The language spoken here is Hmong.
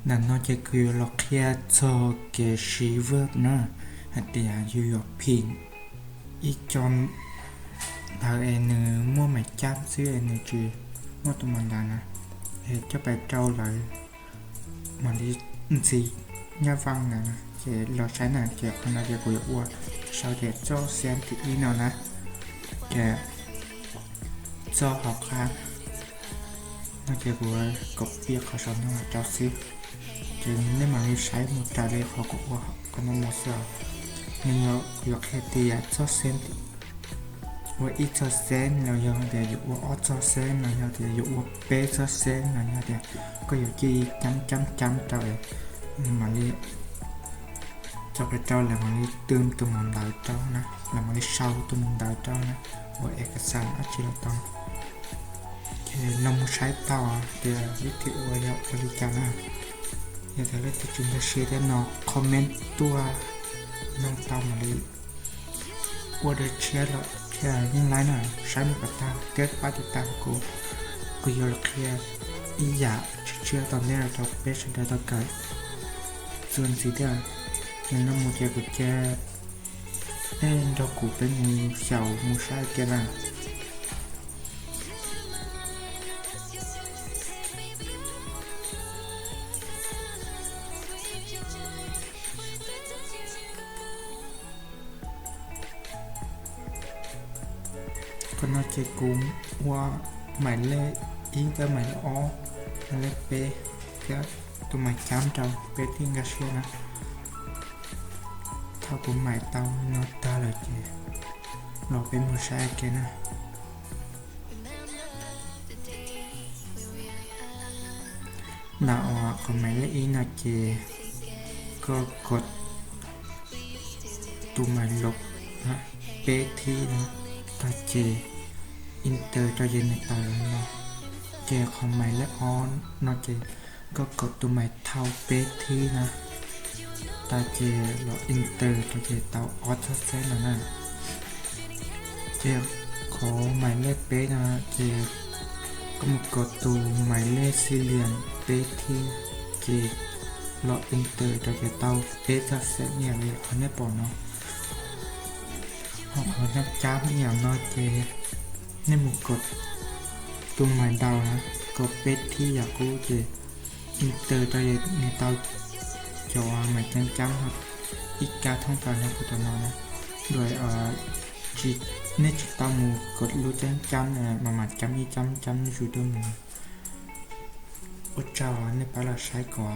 Ntawm no ces kuv yuav los qhia txog kev siv Word na, hais tias yus yuav phim ib co ntawv es nws muaj mais cab xwb es nws tsis muaj tus mas ntawv na, es coj pais rau lawv mam li ntxiv nyaj vaj ntawd na. Ces los saib na, ces qhov no ces kuv yuav ua sau tias txoj xeeb thib ib no na, ces txoj hauv qab no ces kuv copy qhov saum no rau xwb. Ces nej mam li saib mus raws li qhov kuv ua qhov no mus xwb. Nws yuav, kuv yuav qhia tias txoj xeeb, ua ib txoj xeeb los yog tias yuav ua ob txoj xeeb los yog tias yuav ua peb txoj xeeb los yog tias koj yuav cia li cab cab cab rau, mam li coj pais rau lawv mam li tw tus mus ntawv rau na, lawv mam li sau tus mus ntawv rau na, ua ev kas xas dab tsi los tau. Ces los mus saib tau tias vib thim ua yog ua li cas na. Yog tias leej twg tsis nkag siab thiab no comment tuaj nug tau mam li ua dua tshiab los thiaj yeej laib na. Saib mus kom tag thiab pab tiv tam kuv, kuv yuav los qhia ib yam tshiab tshiab tom ntej rau peb sawv daws tau kawm txuas ntxiv thiab. Nws no mus ces kuv cia nej nrog kuv peb mus xyaum mus saib kiag na. Qhov no ces kuv ua mais lej ib, tab mais lej ob, mais lej peb thiab tus mais cab rau peb thiaj nkag siab na. Thaum kuv mais tau no tag lawm ces los peb mus saib kiag na. Ntawm qhov mais lej ib no ces koj kov tus mais lej peb thib no tag ces enter rau ces nws tawm los no. Ces qhov mais lej ob no ces koj kov tus mais thau peb thib na, tag ces los enter rau ces tau ob txoj xeeb no na. Ces qhov mais lej peb no ces koj mus kov tus mais lej xi lias peb thib, ces los enter rau ces tau peb txoj xeeb ib yam li qhov nej pom no. Ho qhov nyab cab ib yam no ces nej mus kov tus mais daus na, kov peb thib yam qub ces enter rau ces nws tau cov mais cab cab ib kab thoob plaws no puag tom no na. Dua tsis, nej tsis tau mus kov lub cab cab mas mas cab ib cab cab zuj zus tuaj mus. Ua tsaug nej pab los saib kuv.